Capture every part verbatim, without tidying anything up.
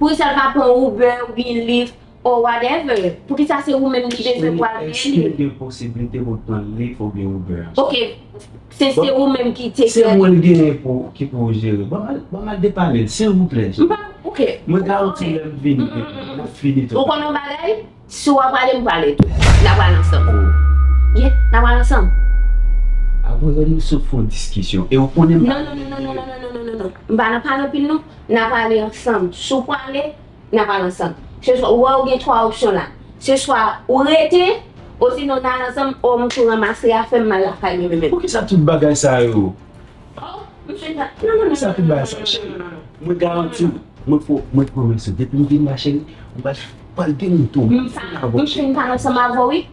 Poukisa l pa pran Uber oubyen Lyft or whatever? Poukisa se ou menm li bezwen pral gen li? Èske gen posiblite pou l pran Lyft oubyen Uber? Ok, se, se ou menm ki te fè. Se mwen l genyen pou, ki pou jere. Ban m al, ban m al depane l, silvouplè. M pa, ok. Mwen garanti lè m vini, n ap fini tout. Ou konn yon bagay? Si w ap pale, m pale tou. N a pral ansanm. Yeah, n a pral ansanm. Apre nou sot fè yon diskisyon. E ou konnen m pa. Non, non, non, non, non, non, non, non, non, non. M pa nan pale anpil, non. N a pale ansanm. Si w pale, n a pral ansanm. Se swa, ou wè, ou gen twa opsyon la. Se swa ou rete, osinon n al ansanm, o m tou ranmase afè m, m al lakay mwen menm. Poukisa tout bagay sa yo? Oh, m fin pa. Non, non, non, non, non, non, non, non, non, non. Mwen garanti w, mwen fò, mwen pwomèt ou, depi m vin la, cheri, m pral, pral gen moun tou. M pa, m fin pale ansanm avè w, wi.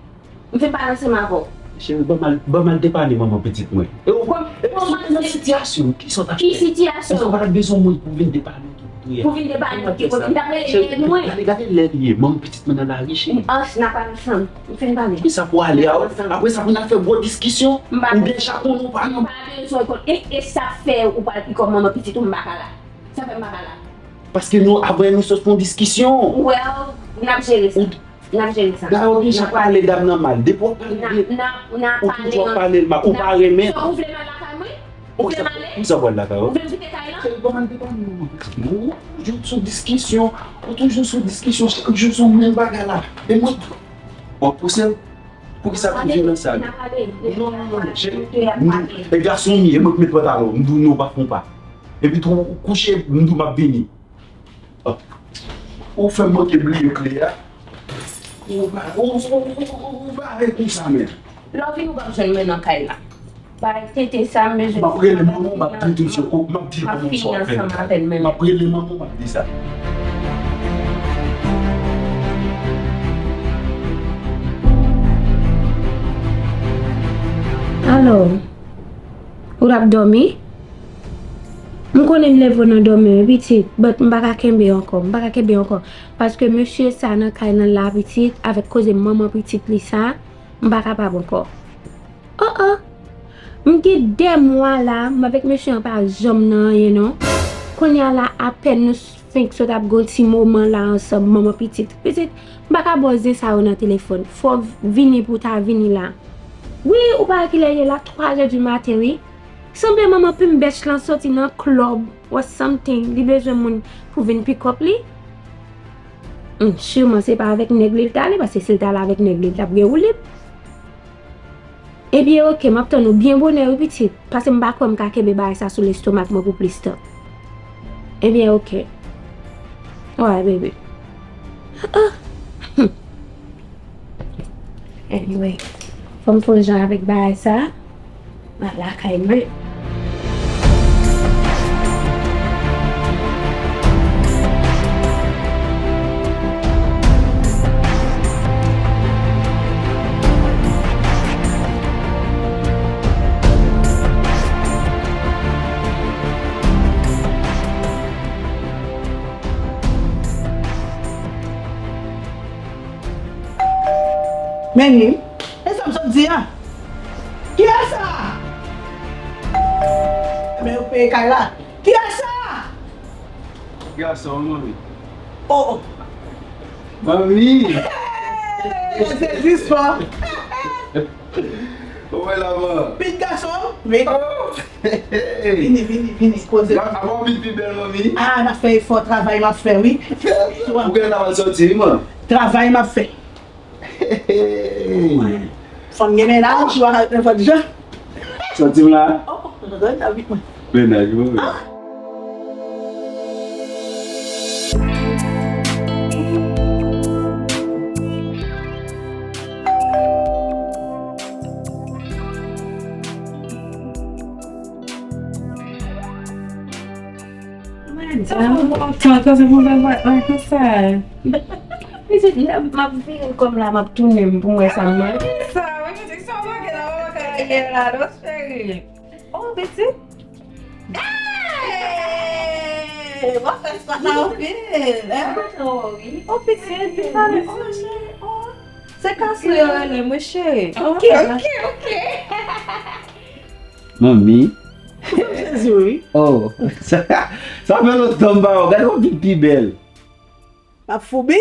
M fin pale ansanm avè w. Cheri, ban m al, ban m al depane manman pitit mwen. E ou, e ou sou nan sitiyasyon, ki sa w t ap fè? Ki sitiyasyon? Èske w pa t ap bezwen moun pou vin depane w tou kote w ye a? Pou vin depane m ki kote? M t ap rele nèg mwen. Gade, gade lè li ye, manman pitit mwen nan lari, cheri. Anch, n ap pale ansanm. M fin pale. Poukisa pou ale a? Apre sa, pou n al fè gwo diskisyon, oubyen chak moun ou pa nan. M pa bezwen konn, e, e sa fè ou pral pi kòm manman pitit ou, m pa ka la. Sa fè m pa ka la. Paske nou, apre nou sot fè yon diskisyon. Well, n ap jere sa. N ap jere sa. Dayè, w deja pale dam nan mal. Depi w ap pale, n ap, n ap, n ap pale, ou toujou ap pale l mal. Ou pa renmen. So, ou vle m al lakay mwen? Ou vle m ale? Ou sa pral lakay ou? Ou vle m kite kay lan? Cheri, ban m al depane manman pitit mwen. Ou toujou sou diskisyon. Ou toujou sou diskisyon. Chak jou se yon menm bagay la. E mwen, w ap pouse l? Poukisa toujou nan sa? Non, non, non, non, cheri. E gason m ye, mwen k met pantalon, m di w non, w pa fè yon pa. Epi tou, ou kouche, m di w m ap vini. Ou fè m manke bliye kle a. Ou ba-, ou, ou, ou, ou, ou bare konsa, men. Lè w vini, ou p ap jwenn mwen nan kay la. Bay tete sa, m bezwen. M ap rele manman w, m ap di tout sa, m ap di manman w sa w ap fè. M ap rele manman w, m ap di sa. Alò, ou t ap dòmi? M konnen m leve w nan dòmi wi pitit, but m pa ka kenbe ankò, m pa ka kenbe ankò. Paske mesye sa nan kay nan la pitit, avèk koze manman pitit li sa, m pa kapab ankò. Oh, oh. M gen de mwa la, m avèk mesye an pa janm nan anyen non. Kounye a la, apèn nou fenk sot ap gon ti moman la ansanm, manman pitit. Pitit, m pa ka ba w zen sa yo nan telefòn. Fò w vini pou w ta vini la. Wi, ou pa wè kilè l ye la, twa zè di maten wi. Sanble manman Pimbèch lan soti nan club or something, li bezwen moun pou vin pick up li. Hmm, siman se pa avèk nèg li l t ale, paske si l t ale avèk nèg li, li t ap gen woulib. Ebyen, oke, m ap tann ou byen bonè wi, pitit, paske m pa kwè m ka kenbe bagay sa sou lestomak mwen pou plis tan. Ebyen, oke. Alright, baby. Ah, ah. Hmm. Anyway, fò m fè yon jan avèk bagay sa. M al lakay mwen. Men li, e sa m sot di a? Kiyès sa? Men yo peye kay la. Kiyès sa? Gason, manmi. Oh, oh. Manmi! Hey, se jis fò. Ou wè la, man? Pit gason, vini. Oh! Vini, vini, vini, poze. Apa w vin pi bèl, manmi? Ah, n ap fè efò, travay m ap fè, wi. Ou gen travay sòti, wi, man. Travay m ap fè. Hey! Fò m gen mennaj, ou pa nenpòt jan. Sòti m la? Oh, oh, mennaj, mwen. Mennaj, mwen. Ah! Madanm, konsa. Pitit, m ap vire kò m la, m ap tounen m pou m wè sa m manje. Sa, wi, pitit, sa w manke nan moman karyè la, non, cheri. Oh, Pitit? Hey! W ap fè skwat la anpil, hein? Ou pitit, pi pale, oh, cheri, oh. Se Castro yo rele mwen, cheri. Ok, ok, ok. Manmi. Jezi, wi. Oh, sa, sa fè lontan m pa wè w. Gade yon pitit pi bèl. M ap foubi.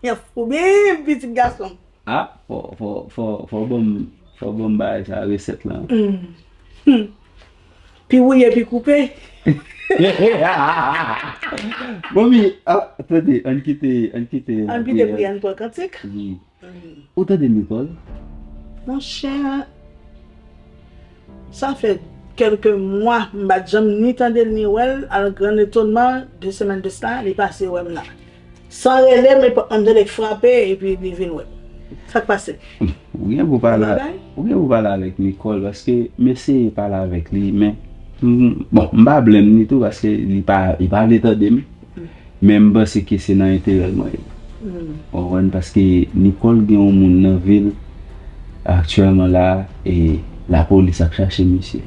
M ap foubi, pitit gason. Ah, fò, fò, fò, fò ban m, fò ban m bagay sa, resèt lan. Mm. Hmm. Pi wouye, pi koupe. Manmi, ah, tande, ann kite, ann kite. Ann kite Brian pou kantik. Wi. Mm. Ou tande Nicole? Monchè, sa fè kèlke mwa, m pa t janm ni tande l, ni wè l. A la grand etonman, de semèn de sa, li pase wè m la. San rele m, li pòt mwen m tande l frape, epi li vin wè m. Sa k pase? Ou gen pou pale, ou gen pou pale avèk Nicole, paske m eseye pale avèk li, men, m, bon, m pa blame li tou, paske li pa, li pa vle tande m. Men m panse ke se nan enterè l mwen ye. Ou konprann? Paske Nicole gen yon moun nan vil aktyèlman la, e lapolis ap chache misye.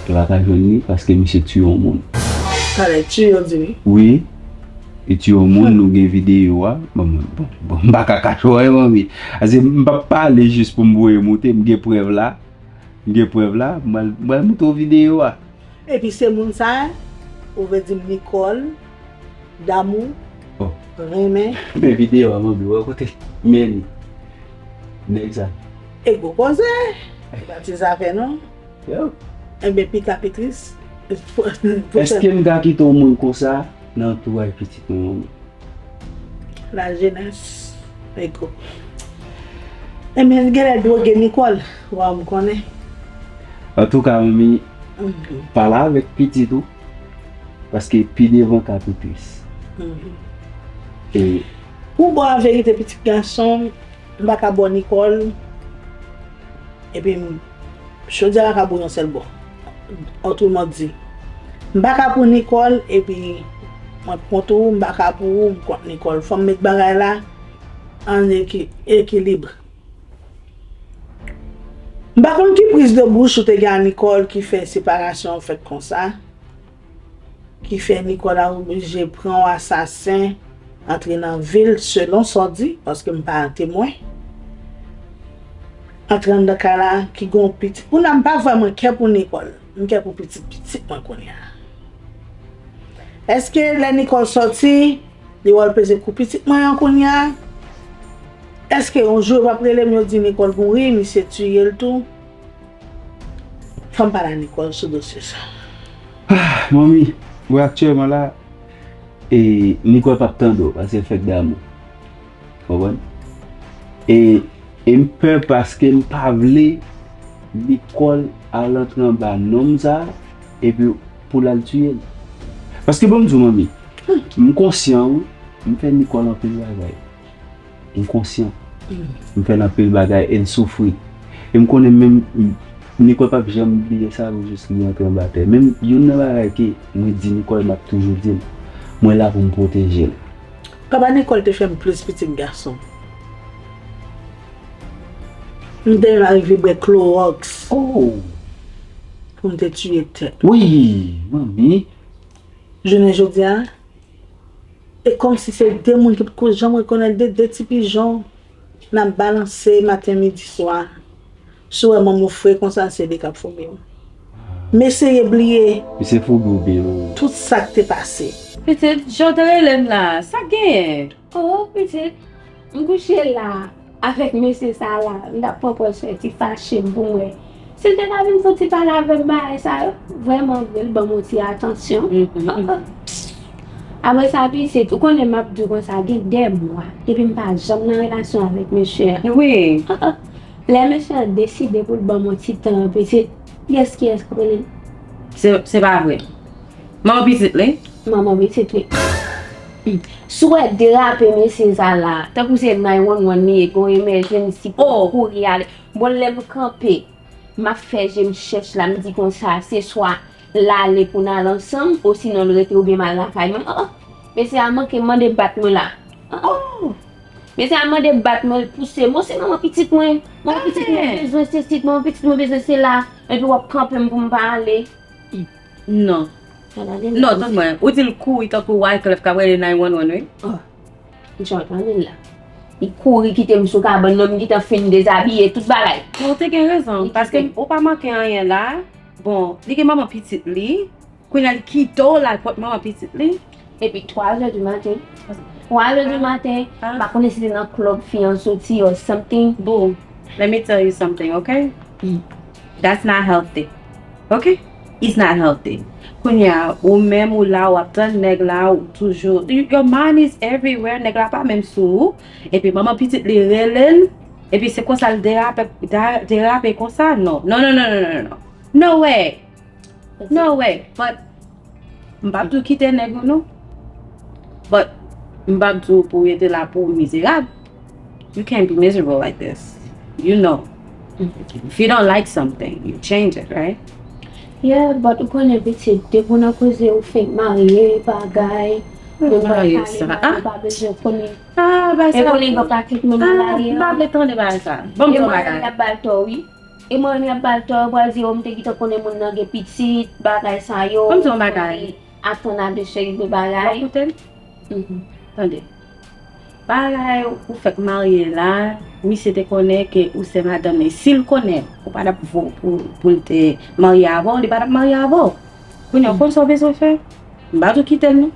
Yo pa ka jwenn li paske misye tiye yon moun. Talè tiye, yo di wi. Wi, li tiye yon moun, nou gen videyo a. Bon, bon, bon, bon, m pa ka kache w, manmi. Ase, m p ap pale jis pou m voye moute, m gen prèv la. M gen prèv la, m pral, m pral montre w videyo a. Epi se moun sa a, ou vle di m Nicole, Damou, renmen. Men videyo a, manmi, wè kote l mennen. Nèg sa. E gwo koze, e pa ti zafè non. Yo. Enben, pita pi tris. Èske m ka kite yon moun konsa nan antouraj pitit mwen, manmi? La jeunesse. Ego. Enben, genlè dwoge Nicole. Waw, m konnen. Antouka, manmi, pale avèk pitit ou, paske pi devan ka pi tris. E pou ba w verite, pitit gason m, m pa ka ba w Nicole. Epi m, jodi a m pa ka pou yon sèl bò. Otreman di, m pa ka pou Nicole, epi mwen kont ou, m pa ka pou ou, m kont Nicole. Fò m met bagay la an eki-, ekilib. M pa konn ki priz de bouch ou te gen a Nicole ki fè separasyon an fèt konsa. Ki fè Nicole oblije pran yon asasen antre nan vil, selon sa w di, paske m pa temwen. Antre anndan kay la, ki gon pitit. Kounye a m pa vrèman kè pou Nicole. M kè pou pitit pitit mwen kounye a. Èske lè Nicole sòti, li wè l peze kou pitit mwen an kounye a? Èske yon jou yo p ap rele m, yo di Nicole mouri, misye tiye l tou? Fò m pale a Nicole sou dosye sa. Ah, manmi, wè aktyèlman la, e, Nicole p ap tande w, paske l fèk damou. Konprann? E, e m pè paske m pa vle Nicole al antre anba nonm sa, epi pou l al tiye l. Paske bon, m di w, manmi, m konsyan, wi, m fè Nicole anpil bagay. M konsyan. M fè l anpil bagay e l soufri. E m konnen menm Nicole p ap janm bliye sa pou jis li antre anba tè. Menm youn nan bagay ke mwen di Nicole, m ap toujou di l, mwen la pou m pwoteje l. Papa Nicole te fè m plis pitit gason. M te menm arive bwè klowòks. Oh! Pou m te tiye tèt. Wi, manmi. Jounen jodi a, e kòmsi se de moun ki poko janm rekonèt, de, de ti pijon n ap balanse maten, midi, swa. Si w wè manm ou fre konsa, se li k ap foubi w. M eseye bliye. Misye foubi w byen, wi. Tout sa k te pase. Pitit, jan w te rele m la, sa k genyen? Oh, pitit, m kouche la avèk mesye sa la, m t ap pran pòz fè ti fache m pou m wè si l te ka vin fè ti pale avè m bagay sa yo. Vrèman vre, l ban m yon ti atansyon. Apre sa, pitit, ou konnen m ap di w konsa, gen de mwa depi m pa janm nan relasyon avèk mesye a. Wi. Lè mesye a deside pou l ban m yon ti tan, pitit, kiyès, kiyès k ap rele l? Se, se pa vre. Manman pitit li? Manman pitit li. Si w wè derape mesye sa la, tankou se nine one one li ye, gon emèjensi pou l kouri ale. Bon, lè m kanpe, m ap fè je m chèch la, m di konsa, se swa l ale pou n al ansanm, osinon l rete oubyen m al lakay mwen. Oh, oh. Mesye a manke mande bat mwen la. Oh, oh. Mesye a mande bat mwen, l pouse m. Mwen se manman pitit mwen. Manman pitit mwen bezwen sesi, manman pitit mwen bezwen sela. Epi w ap kanpe m pou m pa ale. Non. Non, tann mwen. Ou di l kouri tankou Wyclef k ap rele nine one one, wi. Oh. Jan, tande l la. Li kouri kite m sou kabann nan, m gentan fin dezabiye, tout bagay. Ou te gen rezon, paske ou pa manke anyen la. Bon, li gen manman pitit li. Kounye a li kite w la, l pot manman pitit li. Epi twa zè di maten. Twa zè di maten, m pa konnen si se nan club fi an soti or something. Boo, let me tell you something, okay? That's not healthy. Okay? It's not healthy. Kounye a, ou menm ou la, w ap tann nèg la, ou toujou, you- your mind is everywhere, nèg la pa menm sou ou. Epi manman pitit li rele l, epi se konsa l derape, da- derape konsa? Non, non, non, non, non, non, non. No way! No way! But, m p ap di w kite nèg ou non. But, m p ap di w pou w rete la pou w mizerab. You can't be miserable like this. You know. If you don't like something, you change it, right? Yeah, but ou konnen pitit, depi w nan koze ou fenk marye, bagay, moun pa pale mal, ou pa bezwen konnen. Ah, bay sa. E konnen gen pakèt moun nan lari an. M pa vle tande bagay sa. Ban m di w yon bagay. E mwen y ap ba l tò, wi. E mwen y ap ba l tò, yo pral di, o, m te gentan konnen moun nan gen pitit, bagay sa yo. Ban m di w yon bagay. Atann a de seri de bagay. W ap koute m? Tande. Bagay ou fèk marye la, misye te konnen ke ou se madanm li. Si l konnen ou pa t ap vo pou, pou l te marye avè w, li pa t ap marye avè w. Kounye a, ou konn sa w bezwen fè? M pa di w kite l non.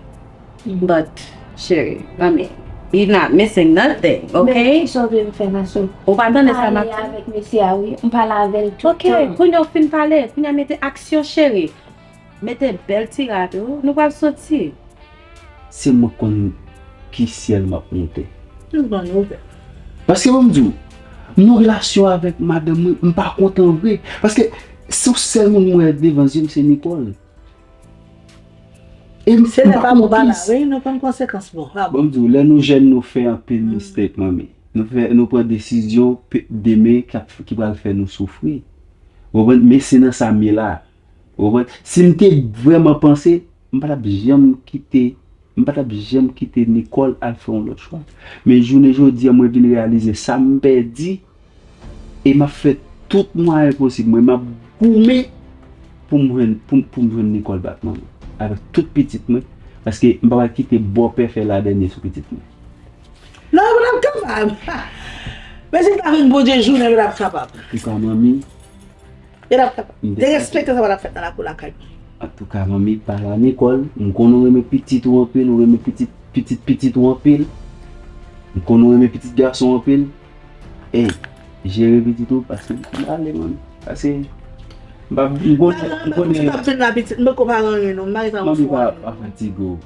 But, cheri, manmi, you not missing nothing, okay? Men kisa w vle m fè, ma sè? Ou pa tande sa m ap di? M pale avèk mesye a, wi. M pale avè l tout tan. Ok, kounye a w fin pale, kounye a mete aksyon, cheri. Mete bèl ti rad ou, nou pral soti. Se mwen konn ki syèl m ap monte. Tout bon, nou fè. Paske ban m di w, m nan relasyon avèk madanm mwen, m pa kontan vre. Paske se yon sèl moun mwen wè devan zye m, se Nicole. E m, se lè pa bon pa la, wi, nou konn konsekans bon. Ban m di w, lè nou jèn, nou fè anpil mistake, manmi. Nou fè, nou pran desizyon demen k ap, ki pral fè nou soufri. Ou konprann? Men se nan sa m ye la. Ou konprann? Si m te vrèman panse, m pa t ap janm kite, m pa t ap janm kite Nicole al fè yon lòt chwa. Men jounen jodi a, mwen vin reyalize sa m pèdi, e m ap fè tout mwayen posib mwen, m ap goumen pou m jwenn, pou, pou m jwenn Nicole back, manmi. Avèk tout pitit mwen, paske m pa pral kite bòpè fè ladènye sou pitit mwen. Non, yo pa t ap kapab. Men si ta vin Bondye jounen, yo pa t ap kapab. Antouka, manmi, yo pa t ap kapab. Derespektan sa pa t ap fèt nan lakou lakay mwen. Antouka, manmi, pale a Nicole, m konnen w renmen pitit ou anpil, ou renmen pitit, pitit, pitit ou anpil. M konnen w renmen pitit gason anpil. Ey, jere pitit ou, paske m ale, manmi. Paske m pa, m konnen, m konnen. Pitit ap vin la, pitit, m poko pa ranyen non, m pa gen tan pou fò. Manmi, pa, pa fatige w.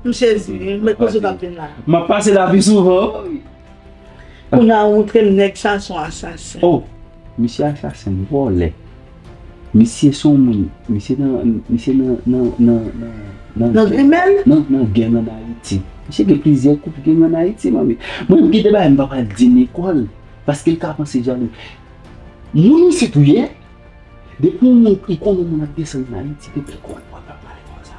M sezi, m met koze ap vin la. M ap pase la pi souvan, wi. Kounye a ou montre m nèg sa se yon asasen. Oh, misye asasen, vòlè. Misye se yon moun, misye nan, misye nan, nan, nan, nan, nan, nan grenn, nan, nan gang ann Ayiti. Misye gen plizyè koup gang ann Ayiti, manmi. Mwen, m kite bagay, m pa pral di Nicole, paske l ka panse jalou. Moun isit ou ye? Depi yon moun, ou konn yon moun ap desann ann Ayiti, depi kò l pral pale konsa.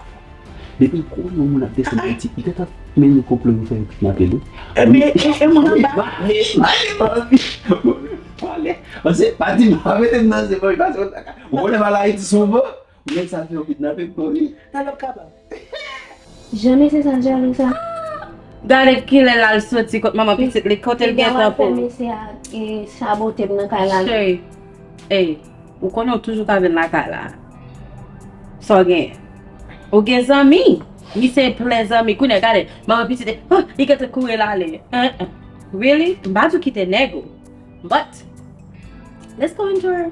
Depi kò yon moun ap desann Ayiti, li gentan mennen konplo yo fè yo kidnape l. Ebyen, e, e moun anba. Pale, pale. Paske pa di m pa mete m nan zye, paske ou konnen m al Ayiti souvan. Ou konn sa fè yo kidnape m, wi. Talè w kapab. Jan mesye sa jalou sa. Gade kilè l al soti kot manman pitit li, kote l gentan pou. Mesye a, e, sabote m nan kay la. Cheri, ey, ou konnen w toujou ka vin lakay la. Sa w genyen? Ou gen zanmi? Misye plen zanmi. Kounye a, gade, manman pitit li, oh, li gentan kouri l ale. Hein, hein. Really? M pa di w kite nèg ou. But, let's go enjoy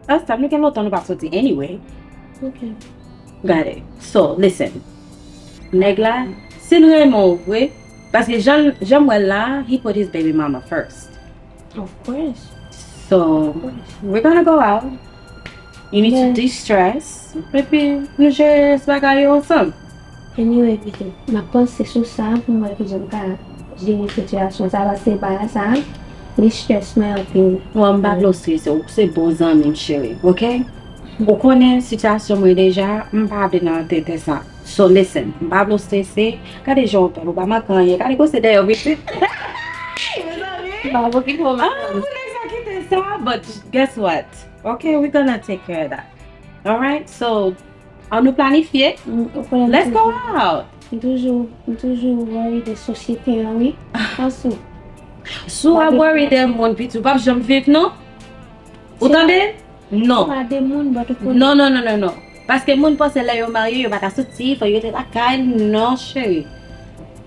us time. Nou gen lontan nou pa soti anyway. Ok. Gade. So, listen. Nèg la, si l renmen w vre, paske jan, jan m wè l la, he put his baby mama first. Of course. So, we're gonna go out. You need to distress. Epi, nou jere rès bagay yo ansanm. Anyway, pitit, m ap panse sou sa pou m wè kijan m ka jere sitiyasyon sa, paske bagay sa, li strès mwen anpil. Bon, m pa vle w strese, ou se bon zanmi m, cheri, ok? Ou konnen sitiyasyon mwen deja, m pa vle nan tenten sa. So, listen, m pa vle w strese, gade jan w bèl, ou pa manke anyen, gade kote dèyè w pitit. Mwen ap okipe w, ah, madanm. Pou nèg sa kite sa, but guess what? Okay, we gonna take care of that. Alright, so, an nou planifye. Mm, ou konnen m Let's go toujou, out. M toujou, m toujou worry de sosyete an, wi. Ansou. Si w ap worry de moun, piti, ou p ap janm viv, non? Ou tande? Non. Pa de moun, but ou konnen. Non, non, non, non, non. Paske moun panse lè yo marye, yo pa ka soti, fò yo rete lakay. Non, cheri.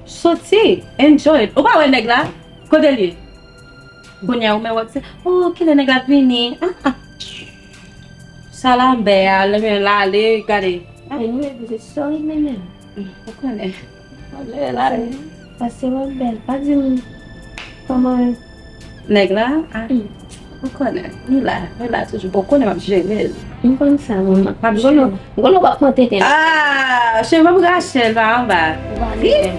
Soti, enjoy. Ou pa wè nèg la? Kote l ye? Kounye a, ou menm w ap se, oh, kilè nèg la ap vini? Ah, ah. Sa lanbè a, lè men l ale, gade. Anyway, baby, sorry, man. Ou konnen. Lè l ale. Pase w ap bèl. Pa di m kòman. Nèg la, ah, ou konnen. Nou la, nou la toujou. Bon, ou konnen m ap jere l. M konn sa, manman. M ap jere l. Golo, golo w ap pran tenten. Ah, cheve m ap rache l pa anba. Ou pa vin.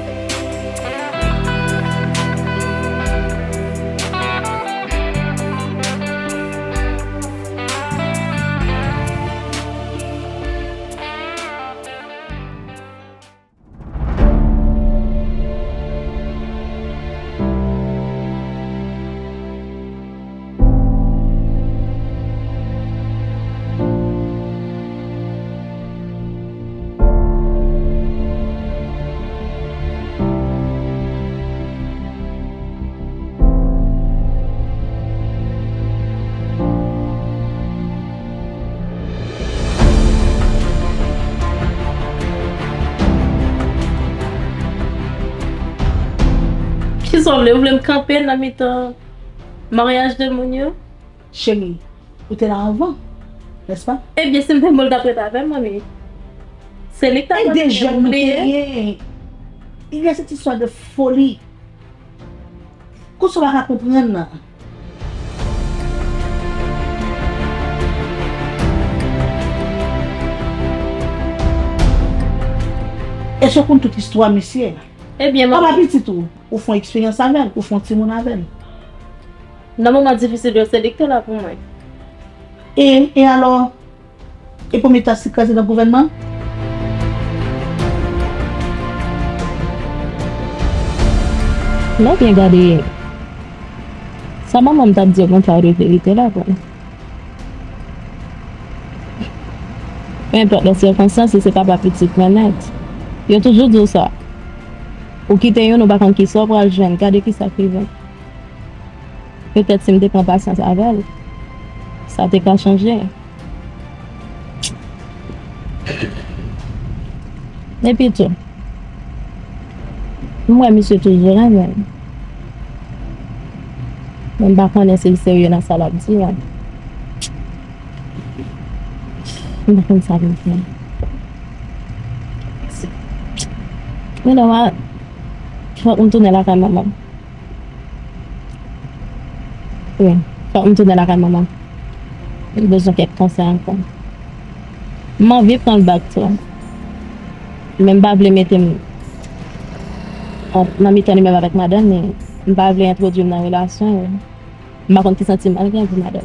Kisa w vle? Ou vle m kanpe nan mitan maryaj de moun yo? Cheri, ou te la anvan, n'est-ce pas? Ebyen, si m te mouri, l t ap ret avè m, manmi. Se li k t ap... E de jèn nou te ye. Il y a cette histoire de folie. Konsa w pa ka konprann nan. Èske w konn tout istwa misye? Ebyen, manmi. Papa pitit ou, ou fè yon eksperyans avè l, ou fè yon timoun avè l. Nan moman difisil yo, se li ki te la pou mwen. E, e alò? E pou mitas li kraze nan gouvènman? Lè w byen gade, sa manman m t ap di yo konsa, yo te verite la pou mwen. Peu importe les circonstances, se papa pitit mwen nèt. Yo toujou di w sa. Ou kite youn, ou pa konn kisa w pral jwenn. Gade kisa k rive m. Petèt si m te pran pasyans avè l, sa te ka chanje. Epi tou, m wè misye toujou renmen m. Men m pa konnen si l serye nan sa l ap di a. M pa konn sa pou m fè. Men nòmal, fòk m tounen lakay manman m. Wi, fòk m tounen lakay manman m. M bezwen kèk konsèy ankò. M anvi pran l back tou. Men m pa vle mete m an, nan mitan li menm avèk madanm li. M pa vle entwodui m nan relasyon yo. M pa konn ki santiman l gen pou madanm.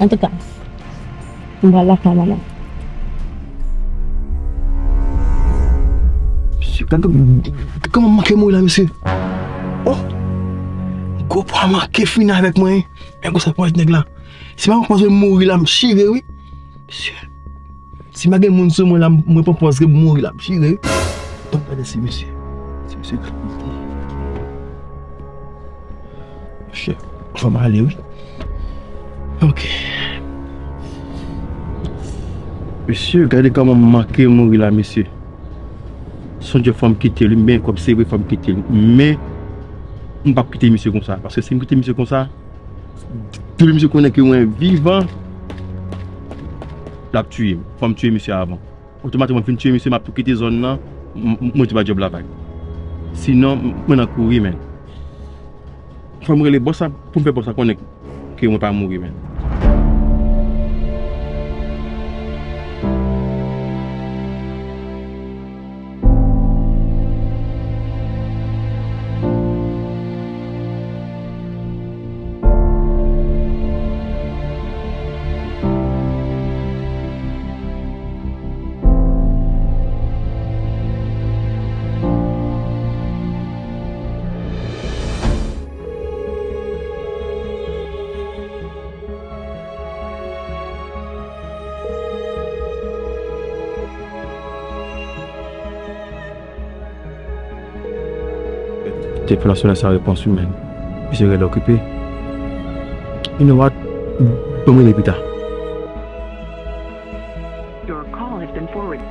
Antouka, m pral lakay manman. Mesye, gade kòman m manke mouri la, mesye. Oh! Gwo pwa manke fini avèk mwen, wi. Men konsa pou nèg la. Si m pa konn mouri la, m chire, wi. Mesye. Si m pa gen moun sou mwen la, mwen pran pòz ke m mouri la, m chire. Donk, gade si mesye. Si mesye. Monchè, fò m ale, wi. Ok. Mesye, gade kòman m manke mouri la, mesye. Sonje fò m kite l, men kòm se vre fò m kite l. Men, m p ap kite misye konsa. Paske si m kite misye konsa, depi misye konnen ke mwen vivan, l ap tiye m. Fò m tiye misye avan. Otomatikman, m fin tiye misye, m ap tou kite zòn nan, m, m, mwen tou ba djòb la bay. Sinon, m, mwen nan kouri, men. Fò m rele bòs la, pou m fè bòs la konnen ke mwen pa mouri, men. Te fè nan sonè sa repons wi, men. Misye rele okipe. You know what? Ban m rele pita. Your call has been forwarded.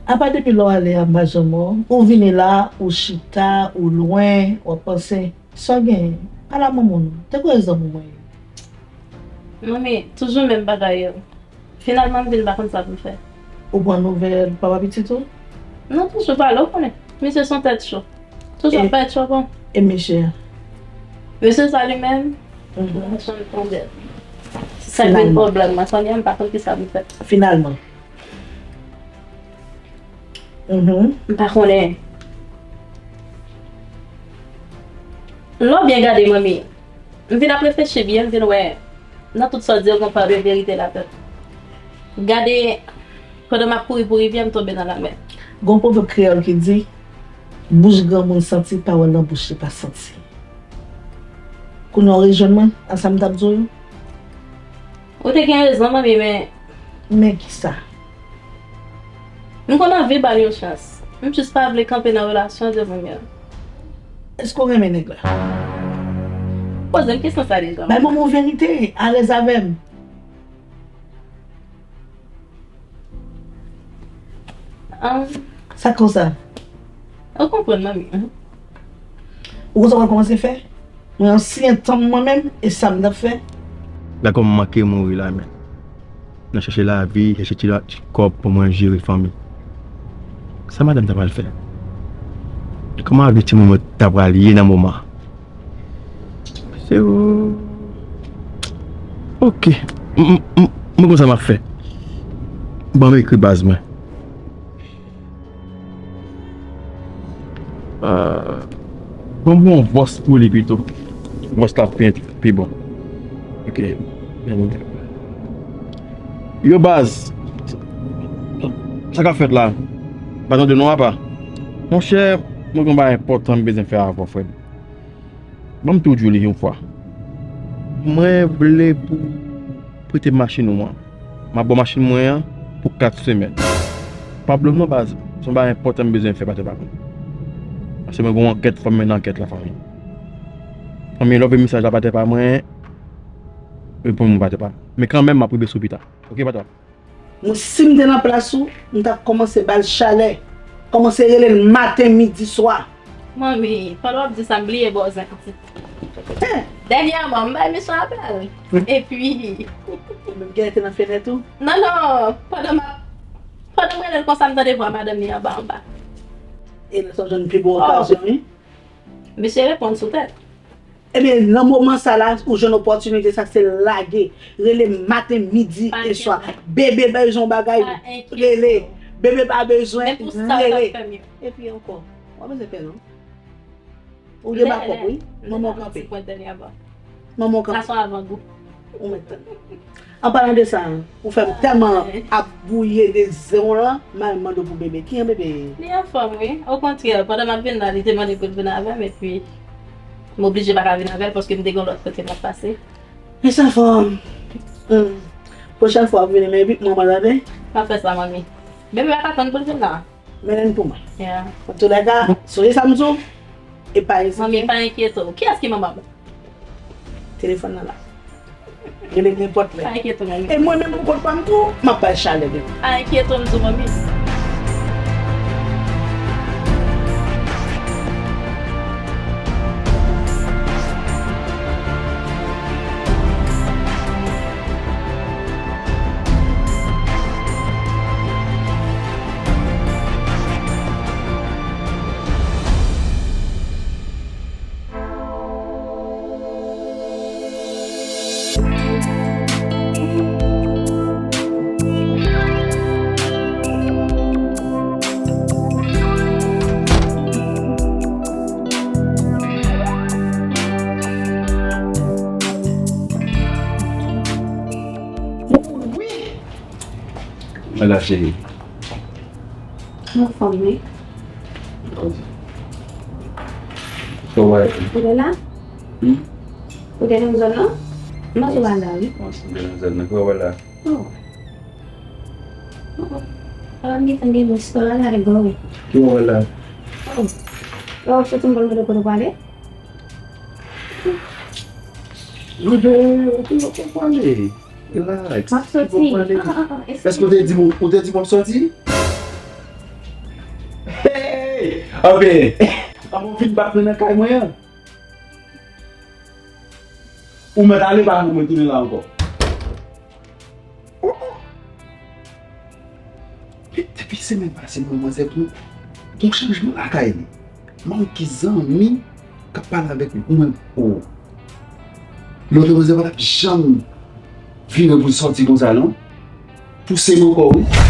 Apa depi lè w ale a, m pa janm wè w. Ou vini la, ou chita, ou lwen, w ap panse. Sa w genyen? Ala manman w non. Te kwè zanmi mwen ye. Manmi, toujou menm bagay yo. Finalman, m vin pa konn sa pou m fè. Ou pran nouvèl papa pitit ou? Non, toujou pale, ou konnen. Misye se yon tèt cho. Toujou ap bay cho, bon. E misye a? Misye sa li menm, mhm, m pa janm tande l. Se sa k vin pwoblèm mwen. Kounye a, m pa konn ki sa pou m fè. Finalman. Mhm. M pa konnen. Lè w byen gade, manmi, m vin ap reflechi byen, m vin wè nan tout sa w di yo, gen yon pa de verite ladan l. Gade, pandan m ap kouri pou rivyè, m tonbe nan lamè. Gen yon pwovèb kreyòl ki di, bouch granmoun santi, pawòl nan bouch li pa santi. Kounye a w rejwenn mwen ak sa m t ap di w yo? Ou te gen rezon, manmi, men. Men ki sa? M konn anvi ba l yon chans. M jis pa vle kanpe nan relasyon de moun yo. Èske w renmen nèg la? Poze m kesyon sa deja. Bay manman w verite, alèz avè m. Sa konsa? Ou konprann, manmi. Ou konn sa w pral kòmanse fè? Mwen ansyen tan mwen menm, e sa m t ap fè. Gad kòman m manke mouri la, men. Nan chèche lavi, chèche ti, ti kòb pou mwen jere fanmi. Sa madanm ta pral fè? Kòman avi timoun mwen ta pral ye nan moman? Se ou. Ok. M, m, m, mwen konn sa m ap fè. Ban m ekri baz mwen. Bon, bon, vòs pou li pito. Vòs la pi, pi bon. Ok. Yo baz, sa k ap fèt la? Baz, tande non apa. Monchè, mwen gen yon bagay enpòtan m bezwen fè avè w, frè m. Ban m tou di w li yon fwa. Mwen vle pou prete m machin ou an. M ap ba w machin mwen an pou kat semèn. Pa bliye m non baz, se yon bagay enpòtan m bezwen fè, patè pa konn. Paske mwen gen yon ankèt fò m mennen ankèt la fanmi. Fanmi, lè w voye mesaj la patè pa mwen, reponn mwen patè pa. Men kanmenm m ap rive sou pita. Ok patè pa. Mwen, si m te nan plas ou, m t ap kòmanse ba l chalè. Kòmanse rele l maten, midi, swa. Manmi, pandan w ap di sa, m bliye ba w zen pitit. Dènyèman, m bay misye apèl. Epi. Ou menm genlè te nan fenèt ou? Non, non, pandan m ap, pandan m rele l konsa, m tande vwa madanm li anba, anba. E lè sa w jwenn pi bon okazyon, wi. Misye reponn sou tèt. Ebyen, nan moman sa la, ou jwenn opòtinite sa, se lage. Rele maten, midi e swa. Bebe bezwen yon bagay, rele. Bebe pa bezwen, rele. Epi ankò, w pa bezwen pè non. Ou gen bakòp, wi. Manman w kanpe. Manman w kanpe. Ou mèt tann. An palan de sa, ou fè m tèlman ap bwouye de zen w lan, m al mande w pou bebe. Ki jan bebe ye? Li anfòm, wi. Okontrè, pandan m ap vin la, li te mande pou l vin avè m, epi m oblije pa ka vin avè l paske m te gen lòt kote m ap pase. Li anfòm. Hmm. Pwochèn fwa w ap vini, men epi manman tande. M ap fè sa, manmi. Bebe pa ka tann pou l vin la. Mennen l pou mwen. Antoulèka, sonje sa m di w, e pa ezite. Manmi, pa enkyete w. Kiyès ki manman m? Telefòn nan la. Rele nenpòt lè. Pa enkyete w, manmi. E mwen menm pou kont pa m tou, m ap bay chalè demen. Pa enkyete w, m di w, manmi. Mwen la, cheri. Anfòm, wi. Ou te la? Hmm? Ou te nan zòn nan? M panse w pa la, wi. M panse w te nan zòn nan. Ki wè w la? Oh. Oh, oh. Avan m gentan gen moun sou la, la, le gwo. Ki wè w la? Oh. Oh, se ti m konn mande kote w prale? Ou te, ou te, ou te prale. Relax. M ap soti. Ou te prale. Ah, ah, ah, excuse. Èske ou te di m, ou te di m w ap soti? Hey! Anben, anben w vin bat mwen nan kay mwen an. Ou mèt ale, pa janm retounen la ankò. Oh, oh. Men depi semèn pase, mwen, manzè, pou, pou chanjman lakay li. M wè ki zanmi k ap pale avèk li. Ou menm, oh. Lòt manzè pa t ap janm vire pou l sòti konsa, non. Pouse m ankò, wi.